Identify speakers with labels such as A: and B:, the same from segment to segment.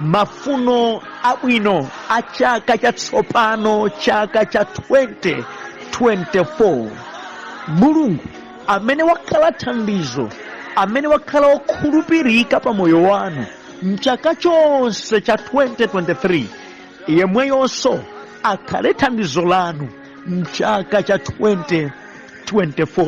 A: Mafuno abwino a chaka chatsopano, chaka cha 2024. Mulungu amene wakhala thandizo, amene wakhala wokhulupirika pa moyo wanu mchaka chonse cha 2023, yemweyonso akhale thandizo lanu mchaka cha 2024.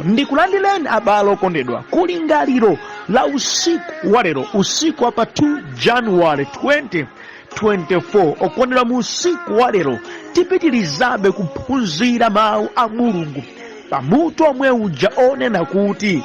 A: Ndikulandireni abale okondedwa kulingaliro la usiku wa lero, usiku wa pa 2 January 2024. Okondedwa, mu usiku wa lero tipitirizabe kuphunzira mawu a Mulungu pamutu omwe uja onena kuti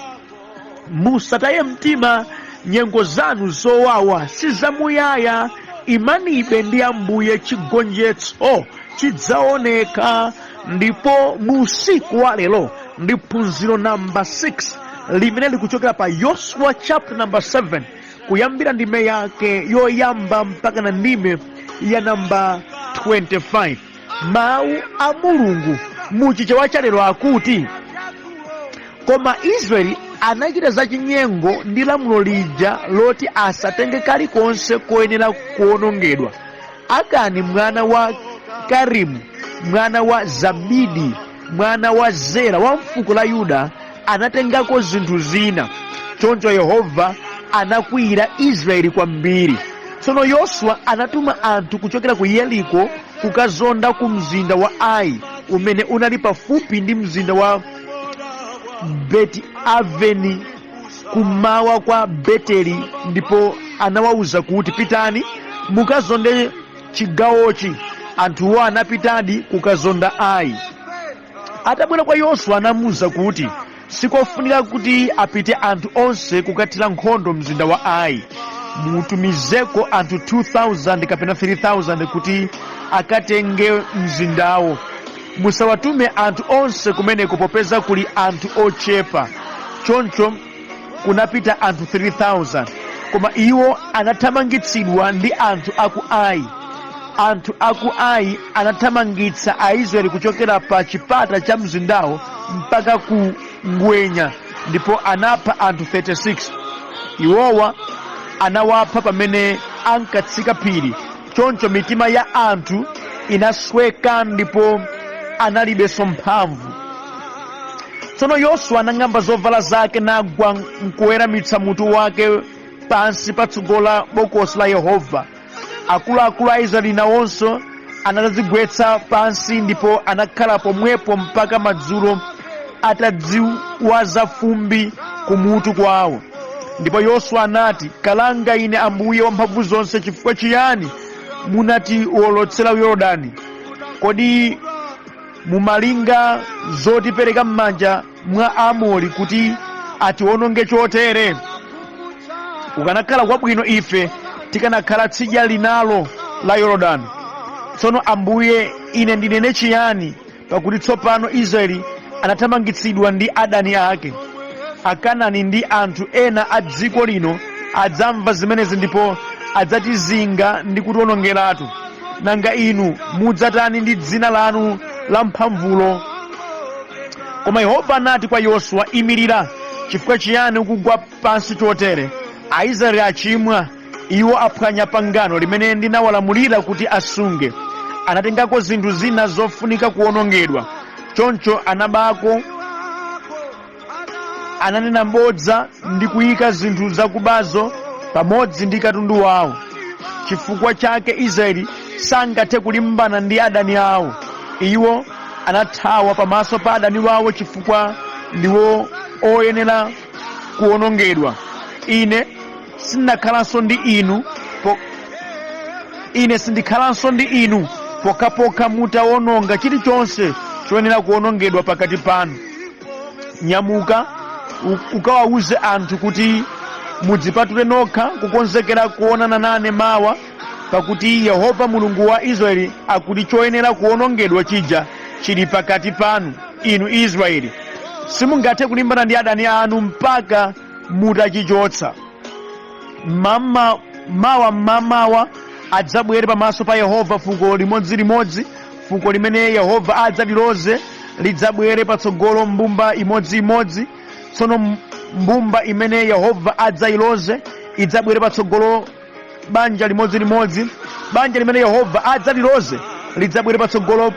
A: musataye mtima, nyengo zanu zowawa sizamuyaya, imanibe ndi Ambuye, chigonjetso chidzaoneka. Ndipo mu usiku wa lero ndi phunziro namba 6 limene likuchokera pa Yoswa chapter namba 7, kuyambira ndime yake yoyamba mpaka na ndime ya namba 25. Mawu a Mulungu muchichewa cha lero akuti, koma Israeli anachita zachinyengo ndi lamulo lija loti asatenge kalikonse koyenera kuwonongedwa. Akani mwana wa Karimu, mwana wa Zabidi, mwana wa Zera wa mfuko la Yuda anatengako zinthu zina. Choncho Yehova anakwiyira Israeli kwambiri. Tsono Yoswa anatuma anthu kuchokera ku Yeriko kukazonda ku mzinda wa Ai, umene unali pafupi ndi mzinda wa Beti Aveni, kummawa kwa Beteli, ndipo anawawuza kuti, pitani mukazonde chigawochi. Anthuwo anapitadi kukazonda Ai. Atabwera kwa Yoswa anamuwuza kuti, sikofunika kuti apite anthu onse kukathira nkhondo mzinda wa Ai. Mutumizeko anthu 2,000 kapena 3,000 kuti akatenge mzindawo. Musawatume anthu onse kumeneko popeza kuli anthu ochepa. Choncho kunapita anthu 3,000, koma iwo anathamangitsidwa ndi anthu aku Ai. Anthu aku Ai anathamangitsa Aisraeli kuchokera pa chipata cha mzindawo mpaka ku ngwenya, ndipo anapha anthu 36. Iwowa anawapha pamene ankatsika phiri. Choncho mitima ya anthu inasweka ndipo analibenso mphamvu. Tsono Yoswa anang'amba zovala zake nagwa nkuweramitsa mutu wake pansi patsogolo la bokosi la Yehova. Akuluakulu a Israeli nawonso anadzigwetsa pansi ndipo anakhala pomwepo mpaka madzulo atadziwaza fumbi kumutu kwawo. Ndipo Yoswa anati, kalanga ine Ambuye wamphamvu zonse, chifukwa chiyani munatiwolotsera Yorodani? Kodi mumalinga zotipereka m'manja mwa Aamori kuti atiwononge chotere? Kukanakhala kwabwino ife tikanakhala tsidya linalo la Yorodani. Tsono Ambuye, ine ndinene chiyani? Pakuti tsopano Israeli anathamangitsidwa ndi adani ake. Akanani ndi anthu ena a dziko lino adzamva zimenezi ndipo adzatizinga ndi kutiwonongeratu. Nanga inu mudzatani ndi dzina lanu lamphamvulo? Koma Yehova anati kwa Yoswa, imirira, chifukwa chiyani ukugwa pansi chotere? Aisraeli achimwa, iwo aphwanya pangano limene ndinawalamulira kuti asunge. Anatengako zinthu zina zofunika kuwonongedwa. Choncho anabako, ananena bodza ndi kuyika zinthu zakubazo pamodzi ndi katundu wawo. Chifukwa chake Israeli sangathe kulimbana ndi adani awo. Iwo anathawa pamaso pa adani wawo chifukwa ndiwo oyenera kuwonongedwa. Ine sindikhalanso ndi inu po ine sindikhalanso ndi inu pokhapokha mutawononga chilichonse choyenera kuwonongedwa pakati panu. Nyamuka ukawawuze anthu kuti mudzipatule nokha kukonzekera kuonana nane mawa, pakuti Yehova Mulungu wa Israeli akuti choyenera kuwonongedwa chija chili pakati panu, inu Israeli. Simungathe kulimbana ndi adani anu mpaka mutachichotsa. Mawa mmamawa adzabwere pamaso pa Yehova fuko limodzilimodzi. Fuko limene Yehova adzaliloze lidzabwere patsogolo mbumba imodziimodzi. Tsono mbumba imene Yehova adzayiloze idzabwere patsogolo Banja limodzilimodzi, banja limene Yehova adzaliloze lidzabwere patsogolo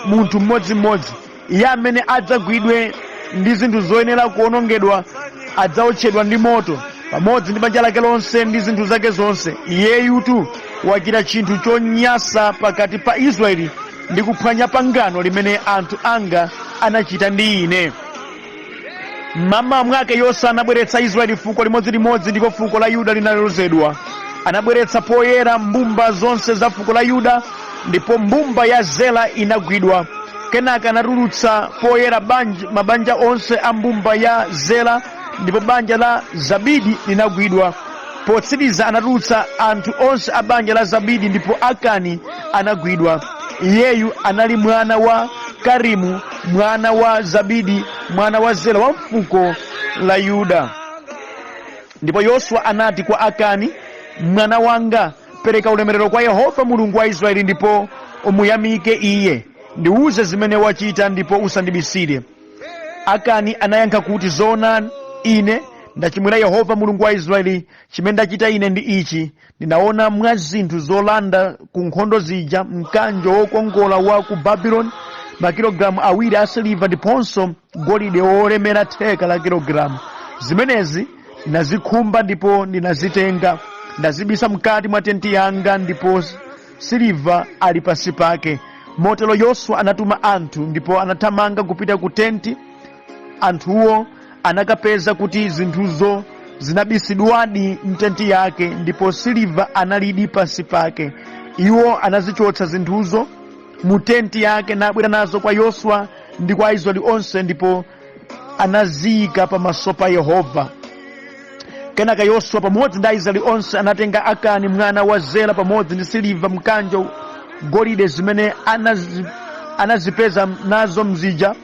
A: munthu mmodzimmodzi. Iye amene adzagwidwe ndi zinthu zoyenera kuwonongedwa adzaotchedwa ndi moto pamodzi ndi banja lake lonse ndi zinthu zake zonse. Iyeyutu wachita chinthu chonyansa pakati pa Israeli ndi kuphwanya pangano limene anthu anga anachita ndi ine. Mmamawa mwake Yoswa anabweretsa Israeli fuko limodzilimodzi, ndipo fuko la Yuda linalozedwa. Anabweretsa poyera mbumba zonse za fuko la Yuda, ndipo mbumba ya Zera inagwidwa. Kenaka anatulutsa poyera mabanja onse a mbumba ya Zera, ndipo banja la Zabidi linagwidwa. Potsiriza anatulutsa anthu onse a banja la Zabidi, ndipo Akani anagwidwa. Iyeyu anali mwana wa Karimu, mwana wa Zabidi, mwana wa Zera wa mfuko la Yuda. Ndipo Yoswa anati kwa Akani, mwana wanga, pereka ulemerero kwa Yehova Mulungu wa Israeli ndipo umuyamike iye. Ndiwuze zimene wachita ndipo usandibisire. Akani anayankha kuti, zoona ine ndachimwira Yehova Mulungu wa Israeli. Chimene ndachita ine ndi ichi: ndinaona mwa zinthu zolanda ku nkhondo zija mkanjo wokongola wa ku Babuloni, makilogalamu 2 a siliva ndiponso golide wolemera theka la kilogalamu. Zimenezi ndinazikhumba ndipo ndinazitenga, ndazibisa mkati mwa tenti yanga, ndipo siliva ali pansi pake. Motero Yoswa anatuma anthu, ndipo anathamanga kupita ku tenti. Anthuwo anakapeza kuti zinthuzo zinabisidwadi mtenti yake, ndipo siliva analidi pansi pake. Iwo anazichotsa zinthuzo mu tenti yake nabwera nazo kwa Yoswa ndi kwa Aisraeli onse, ndipo anaziyika pamaso pa Yehova. Kenaka Yoswa pamodzi ndi Aisraeli onse anatenga Akani mwana wa Zera pamodzi ndi siliva, mkanjo, golide zimene anazipeza nazo mzija.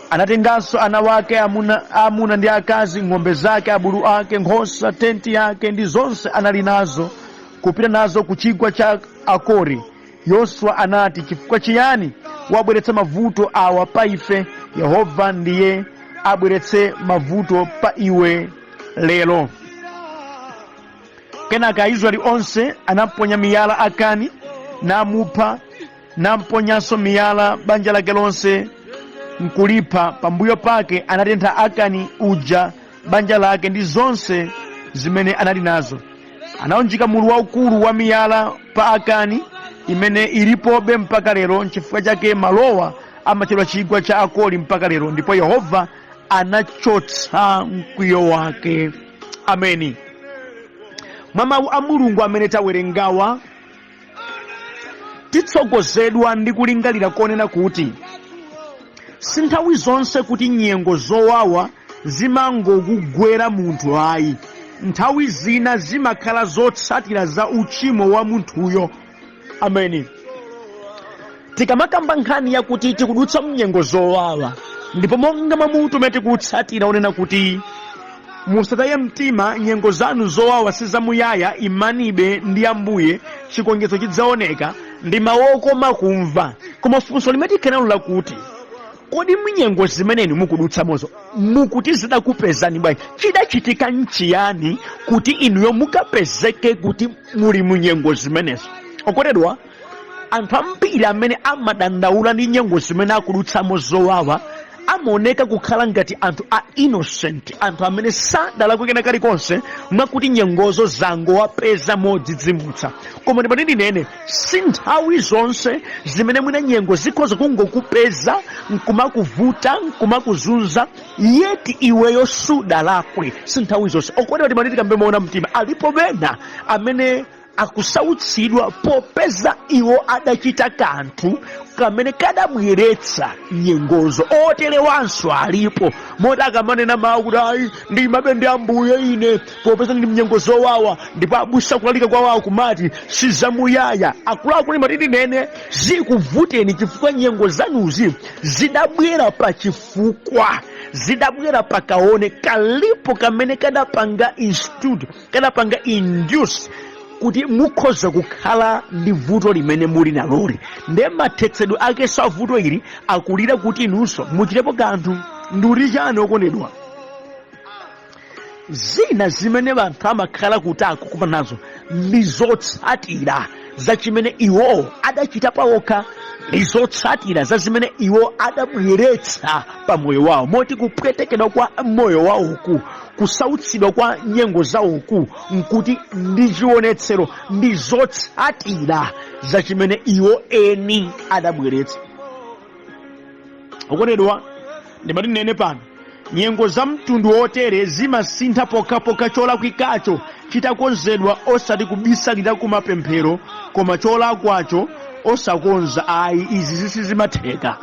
A: Anatenganso ana wake amuna ndi akazi, ng'ombe zake, abulu ake, nkhosa, tenti yake ndi zonse anali nazo, kupita nazo ku chigwa cha Akori. Yoswa anati, chifukwa chiyani wabweretsa mavuto awa pa ife? Yehova ndiye abweretse mavuto pa iwe lero. Kenaka Aisraeli onse anamponya miyala Akani namupha, namponyanso miyala banja lake lonse nkulipha. Pambuyo pake anatentha Akani uja, banja lake ndi zonse zimene anali nazo. Anaunjika mulu waukulu wa miyala pa Akani, imene ilipobe mpaka lero. Nchifukwa chake malowa amatchedwa chigwa cha Akori mpaka lero. Ndipo Yehova anachotsa mkwiyo wake. Ameni. Mwa mawu a Mulungu amene tawerengawa, titsogozedwa ndi kulingalira konena kuti si nthawi zonse kuti nyengo zowawa zimangokugwera munthu ayi. Nthawi zina zimakhala zotsatira za uchimo wa munthuyo. Ameni. Tikamakamba nkhani yakuti tikudutsa mnyengo zowawa, ndipo monga mwa mutu umene tikutsatira onena kuti musataye mtima, nyengo zanu zowawa si zamuyaya, imanibe ndi Ambuye, chigonjetso chidzaoneka, ndi mawu okoma kumva. Koma funso limene tikhala nalo lakuti, kodi mnyengo zimene inu mukudutsamozo mukuti zidakupezani bwanji? Chidachitika nchiyani kuti inuyo mukapezeke kuti muli munyengo zimenezo? Okondedwa, anthu ambiri amene amadandaula ndi nyengo zimene akudutsamo zowawa amaoneka kukhala ngati anthu a innocent, anthu amene sadalakwe kena kalikonse, mwakuti nyengozo zangowapeza modzidzimutsa. Koma ndimati ndinene, si nthawi zonse zimene mwina nyengo zikhoza kungokupeza nkumakuvuta nkumakuzunza, yeti iweyo sudalakwe. Si nthawi zonse, okondedwa. Timati tikambe moona mtima, alipo ena amene akusautsidwa popeza iwo adachita kanthu kamene kadabweretsa nyengozo. Oterewanso alipo, moti akamanena mawu kuti ayi, ndimabe ndi Ambuye ine popeza ndili mnyengo zowawa, ndipo abusa kulalika kwawo kumati sizamuyaya. Akuluakulu, ndimati ndinene, zikuvuteni chifukwa nyengo zanuzi zidabwera pa chifukwa, zidabwera pakaone kalipo kamene kadapanga institute, kadapanga induce kuti mukhoza kukhala ndi vuto limene muli naloli. Ndiye mathetsedwe ake a vuto ili akulira kuti inunso muchitepo kanthu. Ndikuti chani, okondedwa? Zina zimene anthu amakhala kuti akukumana nazo Ndi zotsatira za chimene iwo adachita pawokha, ndi zotsatira za zimene iwo adabweretsa pa moyo wawo. Moti kupwetekedwa kwa moyo wawoku, kusautsidwa kwa nyengo zawoku, nkuti ndi chionetsero, ndi zotsatira za chimene iwo eni adabweretsa. Okondedwa, ndimati ndinene pano, nyengo za mtundu wotere zimasintha pokhapokha cholakwikacho chitakonzedwa, osati kubisalira kumapemphero koma cholakwacho osakonza ayi. Izi sizimatheka.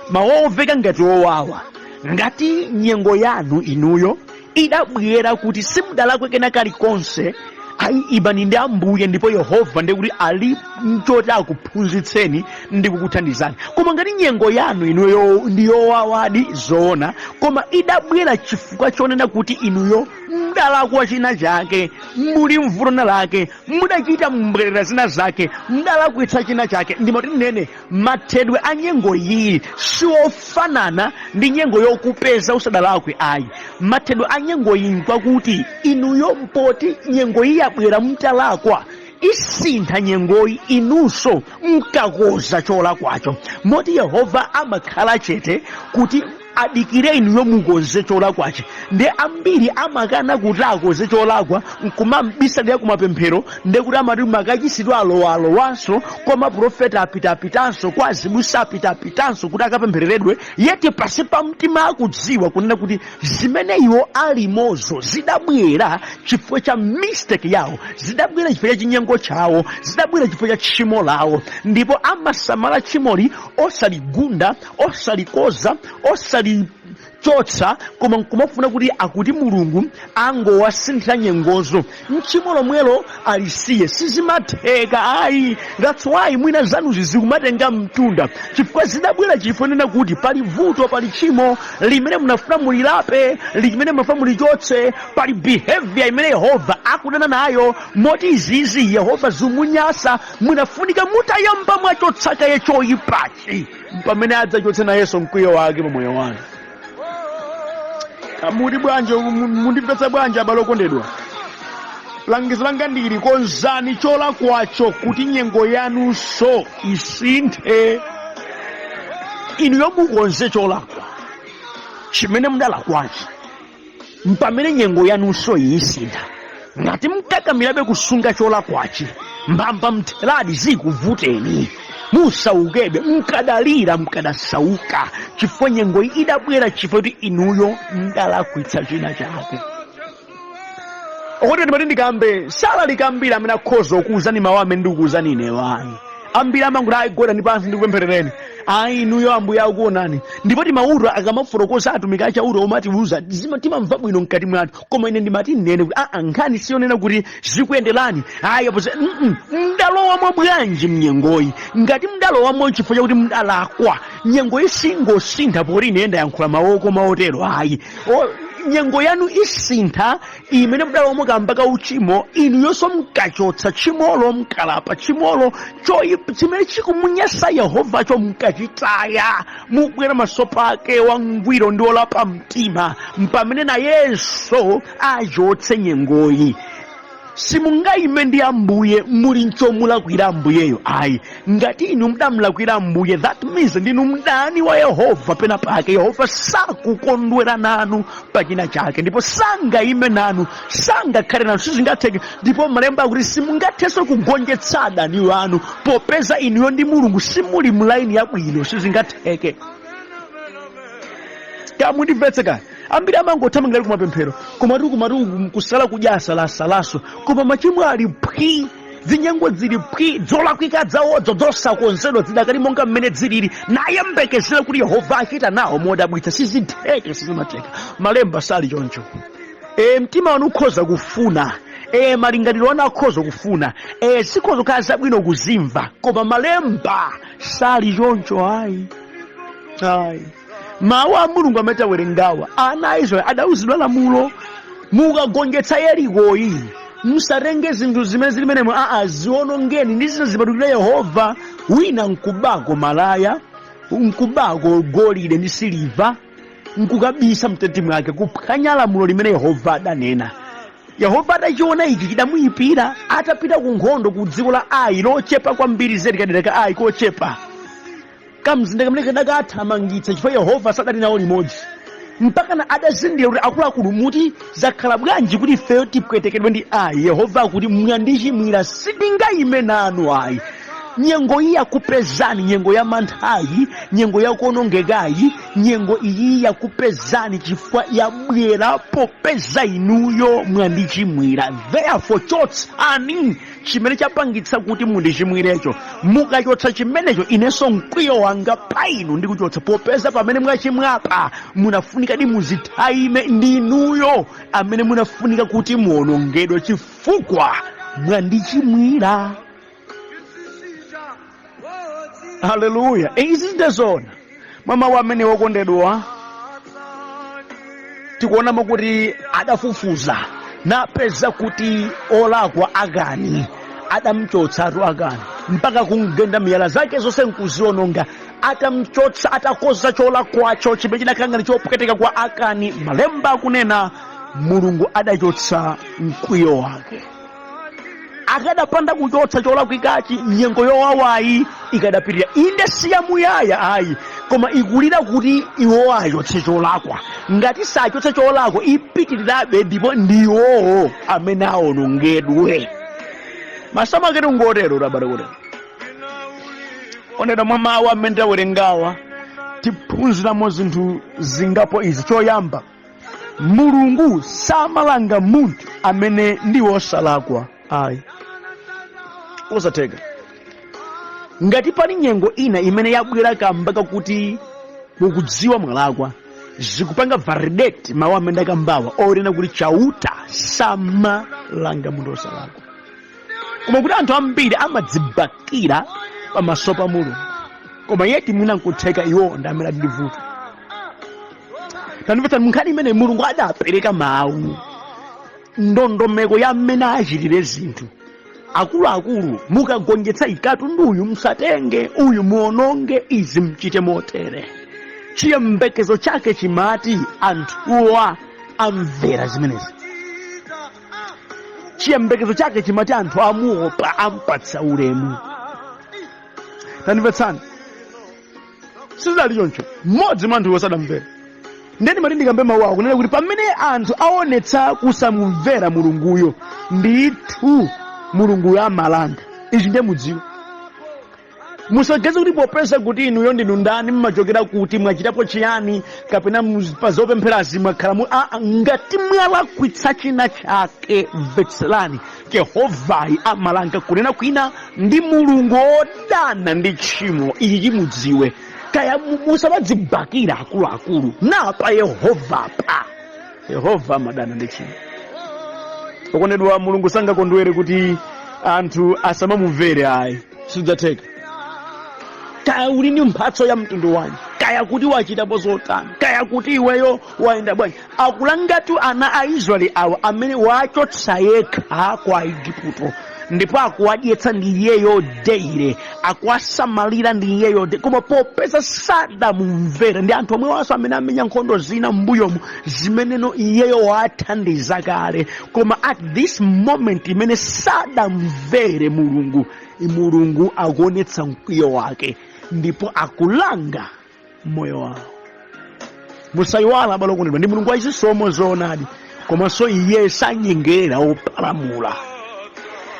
A: Mawu omveka ngati owawa. Ngati nyengo yanu inuyo idabwera kuti simudalakwe kena kalikonse ayi, imani ndi Ambuye, ndipo Yehova ndiye kuti ali nchoti akuphunzitseni ndi kukuthandizani. Koma ngati nyengo yanu inuyo ndi yowawadi zoona, koma idabwera chifukwa chonena kuti inuyo mudalakwa china chake, muli mvuto lake, mudachita mbwerera zina zake, mudalakwitsa china chake, ndimati ndinene, mathedwe a nyengo iyi siwofanana ndi nyengo yokupeza usadalakwe ayi. Mathedwe a nyengo iyi nkwakuti inuyo mpoti nyengo iyi yabwera mutalakwa, isintha nyengoyi inunso mkakoza cholakwacho. Moti Yehova amakhala chete kuti adikire inuyo mukonze cholakwachi. Ndiye ambiri amakana kuti akoze cholakwa nkumambisalira kumapemphero, ndiye kuti amati makachisitu alowalowanso, kwa maprofeta apitapitanso, kwa azibusa apitapitanso kuti akapemphereredwe, yet pasi pa mtima akudziwa kunena kuti zimene iwo alimozo zidabwera chifukwa cha mistake yawo, zidabwera chifukwa cha chinyengo chawo, zidabwera chifukwa cha tchimo lawo. Ndipo amasamala tchimoli osaligunda, osalikoza, osalichotsa, koma nkumafuna kuti akuti Mulungu angowasinthira nyengozo, mchimo lomwelo alisiye. Sizimatheka ayi. That's why mwina zanuzi zikumatenga mtunda, chifukwa zidabwera chifukwa nena kuti pali vuto, pali tchimo limene munafuna mulilape, limene munafuna mulichotse, pali behavior imene Yehova akudana nayo, moti izizi Yehova zimunyasa. Munafunika mutayamba mwachotsa kaye choyipachi, pamene adzachotse nayenso mkwiyo wake pa moyo wanu. Kamuti bwanji? Mundimvetsa bwanji, abale okondedwa? Langizo langa ndili: konzani cholakwacho kuti nyengo yanunso isinthe. Inuyo mukonze cholakwa chimene mudalakwachi, mpamene nyengo yanunso iyisintha. Ngati mkakamirabe kusunga cholakwachi, mbamba mtheradi zikuvuteni, musaukebe, mkadalira, mkadasauka, chifukwa nyengo iyi idabwera chifukwa kuti inuyo mdalakwitsa china chake. Okoti ndimati ndikambe, salalika ambiri amene akhoza kukuwuzani mawu amene ndikukuwuzani ineyo ayi. Ambiri amanguti, "Ayi, gwada pansi ndikupempherereni." Ayi, inuyo Ambuye akuonani. Ndipo timauto akamafotokoza atumiki achauta omatiuza, timamva bwino mkati mwathu. Koma ine ndimati nnene kuti aa, nkhani siyonena kuti zikuyenderani ayi, apo mdalowamo bwanji mnyengoyi? Ngati mdalowamo chifukwa chakuti mdalakwa, nyengoyi singosintha poti ine ndayankhula mawu okoma otero ayi. Nyengo yanu isintha imene mudalowamo kamba ka uchimo, inuyonso mkachotsa tchimolo, mkalapa tchimolo, choyipa chimene chikumunyasa Yehovacho mkachitaya, mubwera maso pake wangwiro ndi olapa mtima, mpamene nayenso achotse nyengoyi. Simungayime ndi Ambuye muli nchomulakwira Ambuyeyo ayi. Ngati inu mudamulakwira Ambuye, that means ndinu mdani wa Yehova pena pake. Yehova sakukondwera nanu pachina chake, ndipo sangayime nanu, sangakhale nanu, sizingatheke. Ndipo malemba akuti simungathenso kugonjetsa adani wanu popeza inuyo ndi Mulungu simuli mlaini yabwino, sizingatheke. Kamundimvetse kaya, ambiri amangothamangira kumapemphero, komatu kumatu kusala kudya asalasalaso, koma machimo ali phwi, zinyengo zili phwi, zolakwika zawodzo zosakonzedwa zidakali monga mmene zilili, nayembekezera kuti Yehova achita nawo modabwitsa. Sizitheke, sizimatheka. Malemba sali choncho. Mtima wanu ukhoza kufuna, malingaliro anu akhoza kufuna, zikhoza kukhala zabwino kuzimva, koma malemba sali choncho ayi, ayi. Mawu a Mulungu amene tawerengawa, ana a Israeli adawuzidwa lamulo: mukagonjetsa Yerikoyi, musatenge zinthu zimene zili menemo, aa, zionongeni ndi zina zipatukire Yehova. Wina nkubako malaya, nkubako golide ndi siliva, nkukabisa mtenti mwake, kuphwanya lamulo limene Yehova adanena. Yehova atachiona ichi chidamuyipira. Atapita ku nkhondo ku dziko la Ai lochepa kwambiri zedi, kadera ka Ai kochepa, kamzinda kamene kadakathamangitsa chifukwa Yehova sadali nawo limodzi, mpakana adazindikira kuti akuluakulu, muti zakhala bwanji kuti ifeyo tipwetekedwe ndi Ai? Yehova akuti mwandichimwira, sindingayime nanu ayi. Nyengo iyi yakupezani, nyengo ya manthayi, nyengo yakuonongekayi, nyengo iyi yakupezani chifukwa yabwera popeza inuyo mwandichimwira. Therefore chotsani chimene chapangitsa kuti mundichimwirecho. Mukachotsa chimenecho, inenso mkwiyo wanga pa inu ndikuchotsa, popeza pamene mwachimwapa munafunikadi muzithaime, ndinuyo amene munafunika kuti muonongedwe chifukwa mwandichimwira. Haleluya! Izi ndezona mwa mawu amene, wokondedwa, tikuonamo kuti adafufuza napeza kuti olakwa Akani. Adamchotsatu Akani mpaka kumgenda miyala zake zonse nkuziononga. Atamchotsa, atakoza cholakwacho chimene chidakhala ngati chopweteka kwa Akani, malemba akunena Mulungu adachotsa mkwiyo wake. Akadapanda kuchotsa cholakwikachi, nyengo yowawayi ikadapitirira. Inde, siyamuyaya ayi, koma ikulira kuti iwo achotse cholakwa. Ngati sachotse cholakwa, ipitirirabe ndipo ndiwowo amene aonongedwe. Masamu ake ngotero abale kutero. Okondedwa, mwa mawu amene tawerengawa tiphunziramo zinthu zingapo izi. Choyamba, Mulungu samalanga munthu amene ndi wosalakwa ayi, osatheka. Ngati pali nyengo ina imene yabwera kamba kakuti mukudziwa mwalakwa, zikupanga validate mawu amene ndakambawa onena kuti Chauta samalanga munthu wosalakwa. Koma kuti anthu ambiri amadzibakira pamaso pa Mulungu, koma yeti mwina nkutheka iwo ndi amene ali ndi vuto. Tandimvetsani, munkhani imene Mulungu adapereka mawu, ndondomeko ya mmene achitire zinthu. Akuluakulu, mukagonjetsa katundu uyu msatenge, uyu muononge, izi mchite motere. Chiyembekezo chake chimati anthuwa amvera zimenezi. Chiyembekezo chake chimati anthu amuopa, ampatsa ulemu. Tandimvetsani, sizidali choncho. Mmodzi mwa anthuwo sadamvera. Ndiye ndimati ndikambe mawu awo kunena kuti pamene anthu aonetsa kusamumvera Mulunguyo, ndithu Mulunguyo amalanga. Ichi ndiye mudziwe. Musaganize kuti popeza kuti inuyo ndinu ndani, mmachokera kuti, mwachitapo chiyani, kapena pa zopempherazi mwakhala mu ngati mwalakwitsa china chake, mvetserani, Yehovayi amalanga. Kunena kwina, ndi Mulungu wodana ndi tchimo. Ichi chimudziwe. Kaya musamadzibakira akuluakulu napa Yehova pa Yehova amadana ndi tchimo. Okondedwa, Mulungu sangakondwere kuti anthu asamamumvere ayi, sidzatheka. Kaya uli ndi mphatso ya mtundu wanji, kaya kuti wachitapo zotani, kaya kuti iweyo wayenda bwanji, akulangatu ana a Israeli awa amene wachotsa yekha kwa Igupto, ndipo akuwadyetsa ndi iyeyo daily, akuwasamalira ndi iyeyo daily, koma popeza sadamumvera, ndi anthu omwewanso amene amenya nkhondo zina m'mbuyomu zimeneno iyeyo wathandiza kale, koma at this moment imene sadamvere Mulungu, Mulungu akuonetsa mkwiyo wake ndipo akulanga moyo wawo. Musayiwala, abale okondedwa, ndi Mulungu wachisomo zoonadi, komanso iye sanyengerera opalamula.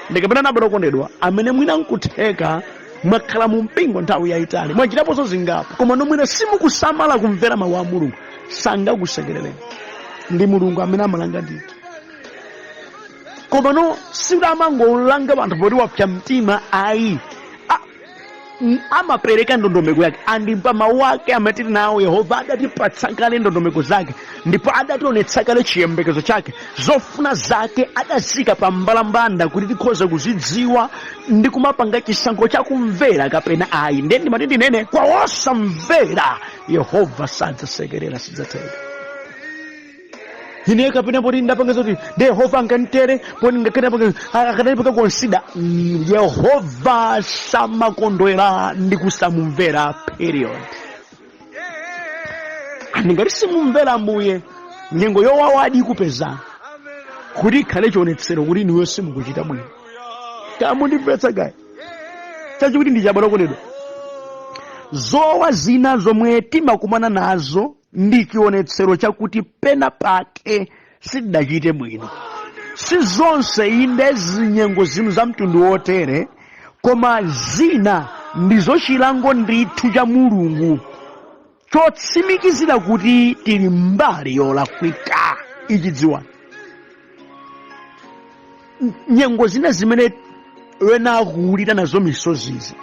A: Ndikapena, abale okondedwa, amene mwina nkutheka mwakhala mu mpingo nthawi yayitali, mwachitaponso zingapo, koma nomwina simukusamala kumvera mawu a Mulungu, sangakusekerereni. Ndi Mulungu amene amalanga ndithu. Komano sikuti amangolanga anthu poti wapsa mtima ayi. Amapereka ndondomeko yake, and pa mawu ake amene tili nawo Yehova adatipatsa kale ndondomeko zake ndipo adationetsa kale chiyembekezo chake. Zofuna zake adazika pa mbalambanda kuti tikhoze kuzidziwa ndi kumapanga chisankho chakumvera kapena ayi. Ndiye ndimati ndinene kwa wosamvera, Yehova sadzasekerera, sidzatheka. Ine kapena poti ndapanga zoti ndi Yehova anganditere, poti ngakhale akanandipanga consider. Yehova samakondwera ndi kusamumvera, period. And ngati simumvera Ambuye, nyengo yowawadi ikupezani. Kuti ikhale chionetsero kuti inuyo simukuchita bwino. Kamundimvetsa kaya? Chachiwiri ndi chabwino, okondedwa, zowawa zina zomwe timakumana nazo ndi chionetsero chakuti pena pake sitidachite bwino. Si zonse inde zinyengo zinu za mtundu wotere, koma zina ndizo chilango ndithu cha Mulungu chotsimikizira kuti tili mbali yolakwika. Ichi dziwani, nyengo zina zimene wena akulira nazo misozizi,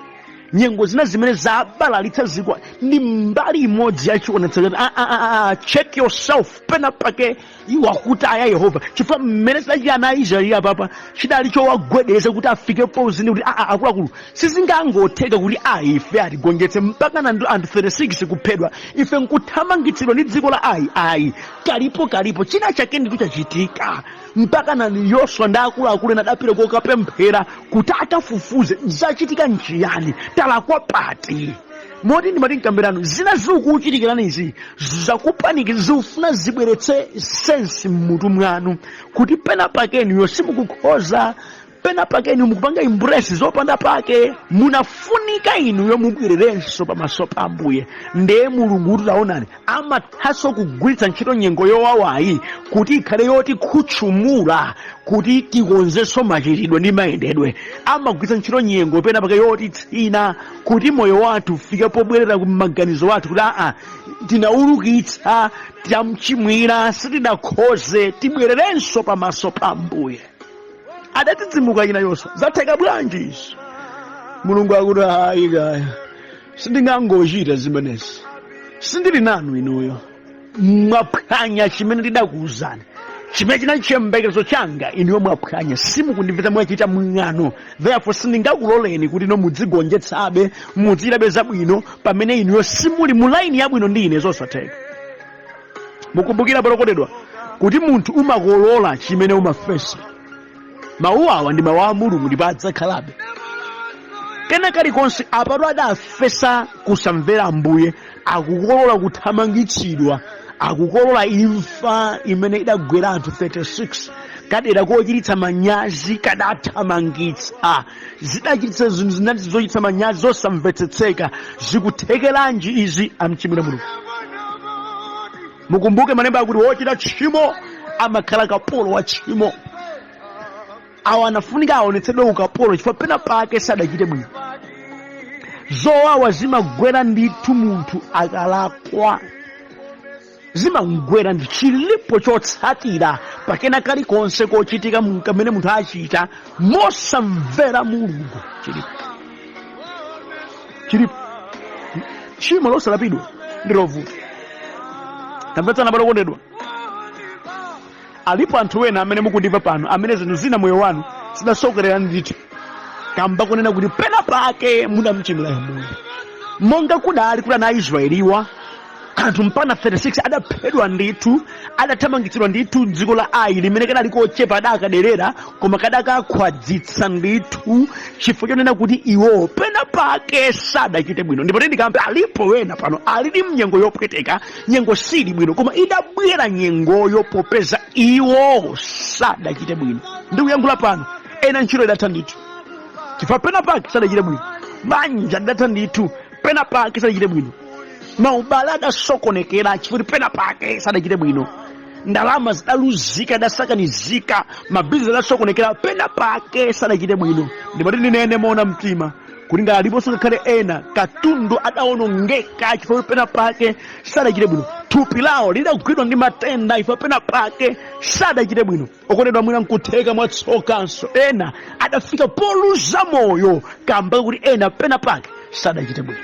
A: nyengo zina zimene zabalalitsa zikwa, ndi mbali imodzi ya chionetsero chati check yourself, pena pake wakutaya Yehova. Chifukwa mmene zidachita ana a Israeli apapa chidali chowagwedeza kuti afike pozini kuti akuluakulu, sizingangotheka kuti ife atigonjetse mpaka na anthu 36 kuphedwa, ife nkuthamangitsidwa ndi dziko la Ai. Ayi, kalipo china chake nditu chachitika. Mpaka na Yoswa ndi akuluakulu ena adapita kokapemphera kuti akafufuze zachitika nchiyani, talakwa pati. Moti ndimati mkamberano, zina zikukuchitikirani izi zakupaniki, zikufuna zibweretse sense mmutu mwanu kuti pena pakeniyo simukukhoza, pena pakeni mukupanga embrace zopanda pake. Munafunika inuyo mubwererenso pamaso pa Ambuye. Ndiye Mulungu kuti taonani, amathanso kugwiritsa ntchito nyengo yowawayi kuti ikhale yoti khutchumula kuti tikonzenso machitidwe ndi mayendedwe. Amagwiritsa ntchito nyengo pena pake yotitsina kuti moyo wathu ufike pobwerera ku maganizo athu kuti tinaulukitsa, tamchimwira, sitidakhoze, tibwererenso pamaso pa Ambuye. Adadzidzimuka ina Yoswa, zatheka bwanji izi? Mulungu akuti ayi kaya, sindingangochita zimenezi, sindili nanu inuyo. Mwaphwanya chimene ndidakuwuzani, chimene chinali chiyembekezo changa, inuyo mwaphwanya, simukundimvetsa, mwachita mwano. Therefore sindingakuloleni kuti ino mudzigonjetsabe, mudzichitabe zabwino pamene inuyo simuli mu laini yabwino ndi ine, zosatheka. Mukumbukira, okondedwa, kuti munthu umakolola chimene umafesa. Mawu awa ndi mawu a Mulungu ndipo adzakhalabe kena kalikonse. Apatu adafesa kusamvera Ambuye, akukolola kuthamangitsidwa, akukolola imfa imene idagwera anthu 36. Kadera kochititsa manyazi kadathamangitsa, zidachititsa zinthu zinati zochititsa manyazi zosamvetsetseka. Zikuthekeranji izi? Amchimwira Mulungu. Mukumbuke malemba akuti wochita tchimo amakhala kapolo wa tchimo. Awa anafunika aonetsedwe ukapolo chifukwa pena pake sadachite bwino. Zowawa zimagwera ndithu munthu akalakwa, zimamgwera ndi chilipo chotsatira pakena kalikonse kochitika kamene munthu achita mosamvera Mulungu. Chilipo tchimo losalapidwa ndi lovuta. Tamvetsana, abale okondedwa, alipo anthu ena amene mukundimva pano amene zinthu zina moyo wanu zidasokerera ndithu kamba kunena kuti pena pake mudamchimwira Ambuye, monga kudali kuti ana a Israeliwa anthu mpaka 36 adaphedwa ndithu, adathamangitsidwa ndithu dziko la Ai limene kadali kochepa, adakaderera koma kadakakhwadzitsa ndithu chifukwa chonena kuti iwo pena pake sadachite bwino. Ndipo ndikambe, alipo wena pano alili mnyengo yopweteka, nyengo sili bwino, koma idabwera nyengoyo popeza iwo sadachite bwino. Ndikuyankhula pano, ena ntchito idatha ndithu chifukwa pena pake sadachite bwino, banja lidatha ndithu pena pake sadachite bwino, maubale adasokonekera chifukwa pena pake sadachite bwino, ndalama zidaluzika, adasakanizika, mabizinesi adasokonekera pena pake sadachite bwino. Ndimati ndinene moona mtima kuti ngati aliponso ngakhale ena katundu adawonongeka chifukwa pena pake sadachite bwino, thupi lawo lidagwidwa ndi matenda chifukwa pena pake sadachite bwino. Okondedwa, mwina nkutheka mwatsokanso ena adafika poluza moyo kamba kuti ena pena pake sadachite bwino.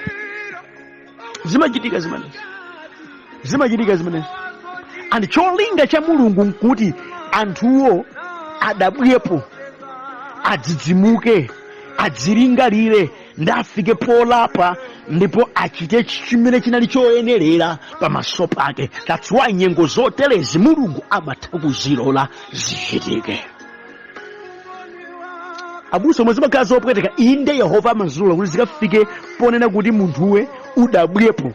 A: Zimachitika zimenezi, zimachitika zimenezi. And cholinga cha Mulungu nkuti anthuwo adabwepo, adzidzimuke, adzilingalire ndi afike polapa ndipo achite chimene chinali choyenerera pamaso pake. That's why nyengo zoterezi Mulungu amatha kuzilola zichitike. Abusa, omwe zimakhala zopweteka, inde, Yehova amazilola kuti zikafike ponena kuti munthuwe udabwepo.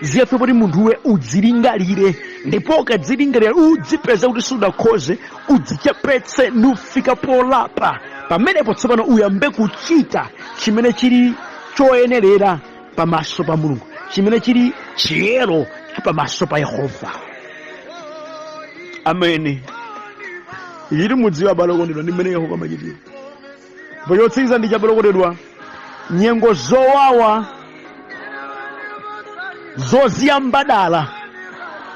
A: Ziyafika poti munthuwe udzilingalire, ndipo ukadzilingalira udzipeza kuti sudakhoze, udzichepetse nufika polapa. Pamenepo tsopano uyambe kuchita chimene chili choyenerera pamaso pa Mulungu, chimene chili chiyero pamaso pa Yehova. Ameni. Ichi mudziwa, abale okondedwa, ndi mmene Yehova amachitira. Ndipo chotsiriza ndi abale okondedwa, nyengo zowawa zoziyamba dala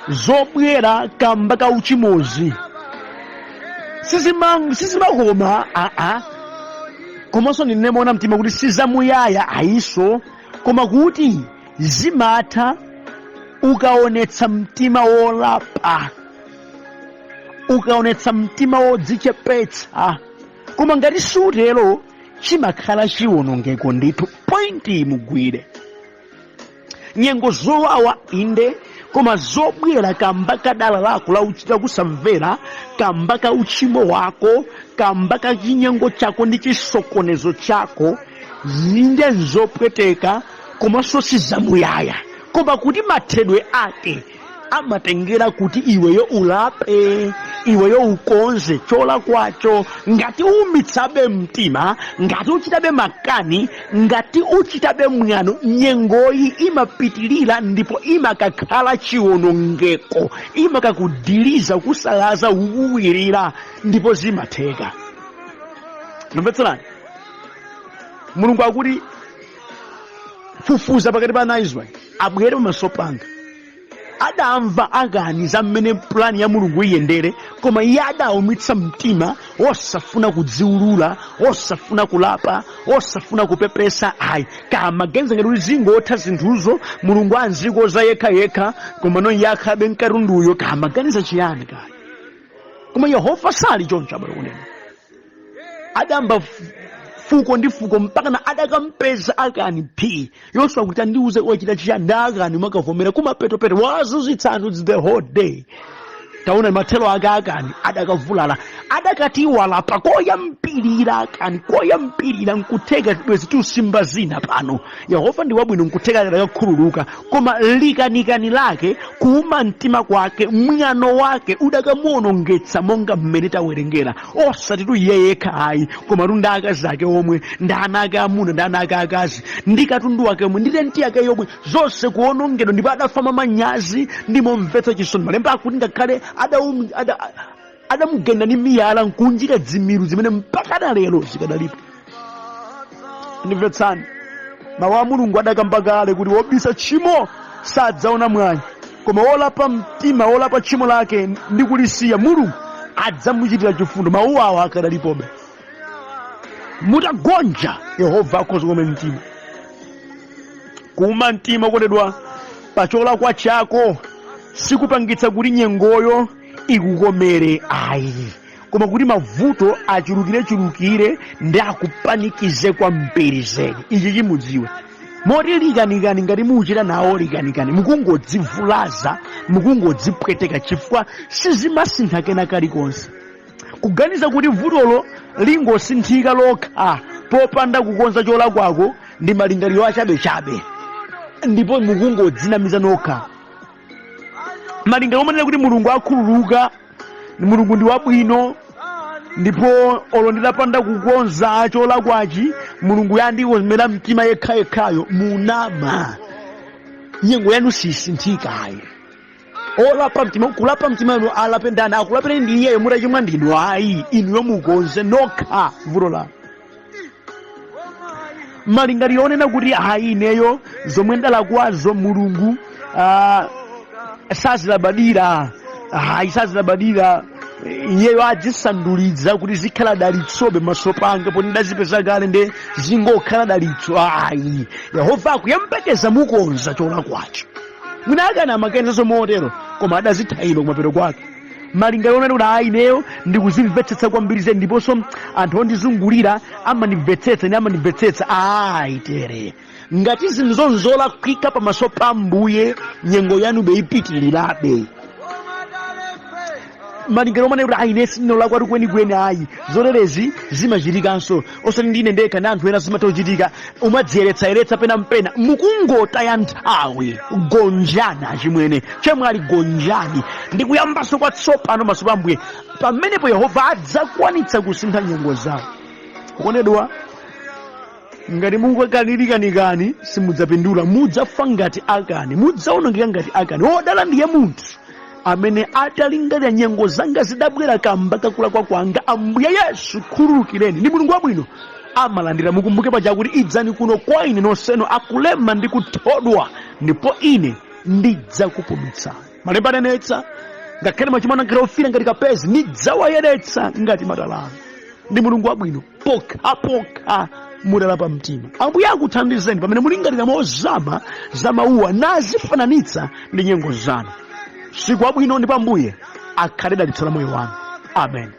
A: zobwera kamba ka uchimozi sizimakoma aa, komanso ndinene moona mtima kuti sizamuyaya ayiso, koma kuti zimatha ukaonetsa mtima wolapa, ukaonetsa mtima wodzichepetsa. Koma ngati sutero, chimakhala chiwonongeko ndithu. Pointi mugwire, nyengo zowawa inde, koma zobwera kamba ka dala lako la uchita kusamvera, kamba ka uchimo wako, kamba ka chinyengo chako ndi chisokonezo chako, inde nzopweteka, komanso sizamuyaya, koma kuti mathedwe ake amatengera kuti iweyo ulape, iweyo ukonze cholakwacho. Ngati uumitsabe mtima, ngati uchitabe makani, ngati uchitabe mwano, nyengoyi imapitilira ndipo imakakhala chiwonongeko, imakakudiliza, kusalaza, kukuwirira, ndipo zimatheka. Ndimvetserani, Mulungu akuti, fufuza pakati pa ana a Israeli, abwere pamaso panga. Adamva Akani za mmene pulani ya Mulungu iyendere, koma iye adaumitsa mtima, osafuna kudziulula, osafuna kulapa, osafuna kupepesa ayi. Kamaganiza ngati kuti zingotha zinthuzo, Mulungu anzikoza yekha yekha, koma no iye akhalabe mkatunduyo. Kamaganiza chiyani kaya? Koma Yehova sali choncho, abale kunena. Adamba fuko ndi fuko mpakana adakampeza Akani phi. Yoswa kuti, andiuze wachita chiyani? Ndi Akani mwakavomera kumapetopeto, wazunzitsa anthu the whole day. Taona mathelo ake, Akani adakavulala. Adakati walapa koyambirira Akani, koyambirira, nkutheka bwezi tusimba zina pano. Yehova ndi wabwino, nkutheka adakakhululuka, koma likanikani lake, kuuma mtima kwake, mwano wake udakamuonongetsa monga mmene tawerengera. Osati tu iye yekha ayi, koma tu ndi akazi ake omwe, ndi ana ake amuna, ndi ana ake akazi, ndi katundu wake omwe, ndi tenti yake yomwe, zonse kuonongedwa. Ndipo adafa mwamanyazi ndi momvetsa chisoni. Malemba akuti ngakhale adamugenda ndi miyala nkunjika dzimilu zimene mpaka na lero zikadalipo. Ndimvetsani, mawu a Mulungu adakamba kale kuti wobisa tchimo sadzaona mwayi, koma wolapa mtima, wolapa tchimo lake ndi kulisiya, Mulungu adzamuchitira chifundo. Mawu awa akadalipobe. Mutagonja, Yehova akhoza kukoma mtima. Kuuma mtima, okondedwa, pacholakwa chako sikupangitsa kuti nyengoyo ikukomere ayi, koma kuti mavuto achulukirechulukire ndi akupanikize kwambiri zedi. Ichi chimudziwe moti likanikani, ngati muchita nawo likanikani, mukungodzivulaza, mukungodzipweteka, chifukwa sizimasintha kena kalikonse. Kuganiza kuti vutolo lingosinthika lokha popanda kukonza cholakwako ndi malingaliro achabechabe, ndipo mukungodzinamiza nokha. Malingaliro omanena kuti Mulungu akhululuka, Mulungu ndi wabwino, ndipo olo nditapanda kukonza cholakwachi Mulungu yandikomera mtima yekhayekhayo, munama. Nyengo yanu sisinthikayi. Olapa mtima, kulapa mtima inu alape ndani? Akulapireni ndi iyeyo mutachimwa ndinu? Ayi, inuyo mukonze nokha vuto lanu. Malingaliro onena kuti ayi, ineyo zomwe ndalakwazo Mulungu sazilabadira, ayi, sazilabadira, iyeyo adzisandulitsa kuti zikhala dalitsobe maso panga poti ndazipeza kale, nde zingokhala dalitso, ayi. Yehova akuyembekeza mukonza cholakwacho. Mwina Akani amaganiza motero, koma adazithayima kumapeto kwake. Malingaliro onena kuti ayi, ineyo ndikuzimvetsetsa kwambiri zedi, ndiponso anthu ondizungulira amandimvetsetsa, ine amandimvetsetsa, ayi tere. Ngati zinthu zonzolakwika pamaso pa Ambuye, nyengo yanube ipitirirabe. Malingaliro omwe kuti ayi, ine sindinalakwatu kwenikweni, ayi, zoterezi zimachitikanso, osati ndine ndekha, ndi anthu ena zimatha kuchitika. Umadziyeretsayeretsa pena mpena, mukungotaya nthawi. Gonjani achimwene, chemwali, gonjani ndi kuyambanso kwatsopano maso pa Ambuye. Pamenepo Yehova adzakwanitsa kusintha nyengo zanu. Okondedwa, ngati mukakanirikanikani simudzapindula, mudzafa ngati Akani, mudzawonongeka ngati Akani. Wodala ndiye munthu amene atalingalira, nyengo zanga zidabwera kamba kakulakwa kwanga, Ambuye Yesu khululukireni. Ndi Mulungu wabwino, amalandira. Mukumbuke paja kuti, idzani kuno kwa ine nonsenu akulema ndi kuthodwa, ndipo ine ndidzakupumitsani. Malemba anenetsa, ngakhale machimo anu akhale ofira ngati kapezi, ndidzawayeretsa ngati matalala. Ndi Mulungu wabwino pokhapokha mutalapa mtima. Ambuye akuthandizeni pamene mulingalira mozama za mawuwa nazifananitsa ndi nyengo zanu. Siku wabwino, ndipo Ambuye akhale dalitso la moyo wanu. Amen.